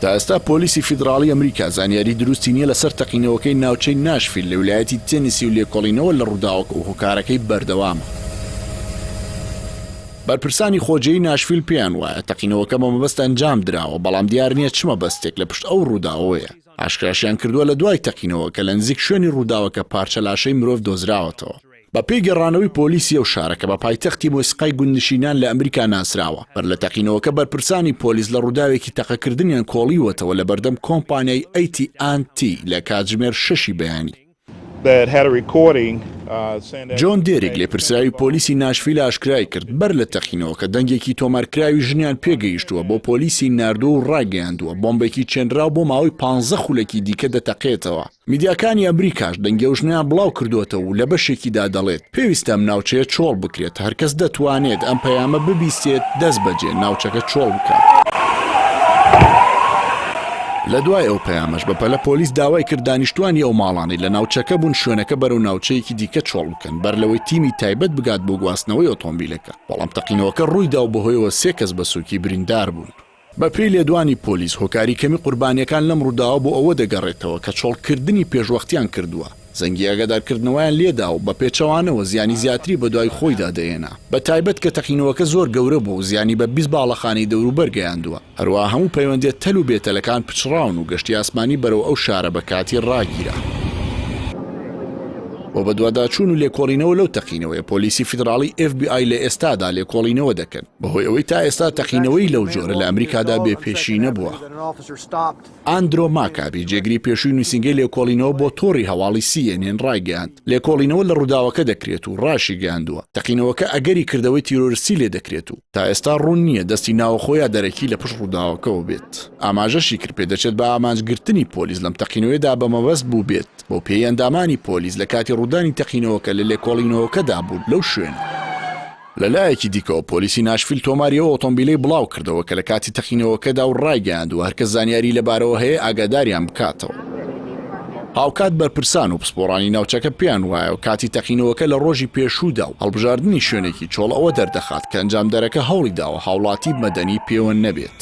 تا ئێستا پۆلیسی فیدراڵی ئەمریکا زانیاری دروستی نییە لەسەر تەقینەوەکەی ناوچەی ناشفیل لە ویلایەتی تێنیسی و لێکۆڵینەوە لە ڕووداوەکە و هۆکارەکەی بەردەوامە. بەرپرسانی خۆجێی ناشفیل پێیان وایە تەقینەوەکە بە مەبەست ئەنجام دراوە، بەڵام دیار نییە چ مەبەستێک لە پشت ئەو ڕووداوەوەیە. ئاشکراشیان کردووە لە دوای تەقینەوەکە لە نزیک شوێنی ڕووداوەکە پارچە لاشەی مرۆڤ دۆزراوەتەوە. بە پێی گەڕانەوەی پۆلیسی ئەو شارە کە بە پایتەختی مۆسیقای گوندنشینان لە ئەمریکا ناسراوە، بەر لە تەقینەوەکە بەرپرسانی پۆلیس لە ڕووداوێکی تەقەکردنیان کۆڵیوەتەوە لە بەردەم کۆمپانیای ئەی تی ئاند تی لە کاتژمێر شەشی بەیانی. جۆن دێریک، لێپرسراوی پۆلیسی ناشفیل ئاشکرای کرد، بەر لە تەقینەوەکە دەنگێکی تۆمارکراوی ژنیان پێگەیشتووە بۆ پۆلیسی ناردووە و ڕایگەیاندووە، بۆمبێکی چێنراو بۆ ماوەی پانزە خولەکی دیکە دەتەقێتەوە. میدیاکانی ئەمریکاش دەنگی ئەو ژنەیان بڵاوکردووەتەوە و لە بەشێکیدا دەڵێت، پێویستە ئەم ناوچەیە چۆڵ بکرێت، هەرکەس دەتوانێت ئەم پەیامە ببیستێت دەستبەجێ ناوچەکە چۆڵ بکات. لە دوای ئەو پەیامەش بەپەلە پۆلیس داوای کرد دانیشتوانی ئەو ماڵانەی لە ناوچەکە بوون شوێنەکە بەرەو ناوچەیەکی دیکە چۆڵ بکەن بەر لەوەی تیمی تایبەت بگات بۆ گواستنەوەی ئۆتۆمبیلەکە، بەڵام تەقینەوەکە ڕوویدا و بەهۆیەوە سێ کەس بە سووکی بریندار بوون. بەپێی لێدوانی پۆلیس، هۆکاری کەمی قوربانییەکان لەم ڕووداوە بۆ ئەوە دەگەڕێتەوە کە چۆڵکردنی پێشوەختیان کردووە، زەنگی ئاگادارکردنەوەیان لێدا و بە پێچەوانەوە زیانی زیاتری بەدوای خۆیدا دەهێنا، بەتایبەت کە تەقینەوەکە زۆر گەورە بووە و زیانی بە 20 باڵەخانەی دەوروبەر گەیاندووە، هەروەها هەموو پەیوەندییە تەل و بێتەلەکان پچڕاون و گەشتی ئاسمانی بەرەو ئەو شارە بە کاتی ڕاگیرا. بۆ بەدواداچوون و لێکۆڵینەوە لەو تەقینەوەیە، پۆلیسی فیدراڵی ئێف بی ئای لە ئێستادا لێکۆڵینەوە دەکەن. بەهۆی ئەوەی تا ئێستا تەقینەوەی لەو جۆرە لە ئەمریکادا بێ پێشینە بووە. ئاندرۆ ماکابی، جێگری پێشووی نووسینگەی لێکۆڵینەوە بۆ تۆڕی هەواڵی سی ئێن ئێن ڕایگەیاند، لێکۆڵینەوە لە ڕووداوەکە دەکرێت و ڕاشیگەیاندووە، تەقینەوەکە ئەگەری کردەوەی تیرۆرستی لێ دەکرێت و تا ئێستا ڕوون نییە دەستی ناوەخۆ یا دەرەکی لە پشت ڕووداوەکەوە بێت. ئاماژەشی کرد، پێدەچێت بە ئامانجگرتنی پۆلیس لەم تەقینەوەیەدا بە مەبەست بووبێت. بەو پێیەی ئەندامانی پۆلیس لە کاتی ڕوودانی تەقینەوەکە لە لێکۆڵینەوەکەدا بوون لەو شوێنە. لە لایەکی دیکەوە پۆلیسی ناشفیل تۆماری ئەو ئۆتۆمبیلەی بڵاوکردەوە کە لە کاتی تەقینەوەکەدا و ڕایگەیاندووە هەرکەس زانیاری لەبارەوە هەیە ئاگاداریان بکاتەوە. هاوکات بەرپرسان و پسپۆڕانی ناوچەکە پێیان وایە و کاتی تەقینەوەکە لە ڕۆژی پێشوودا و هەڵبژاردنی شوێنێکی چۆڵ ئەوە دەردەخات کە ئەنجامدەرەکە هەوڵیداوە هاوڵاتی مەدەنی پێوە نەبێت.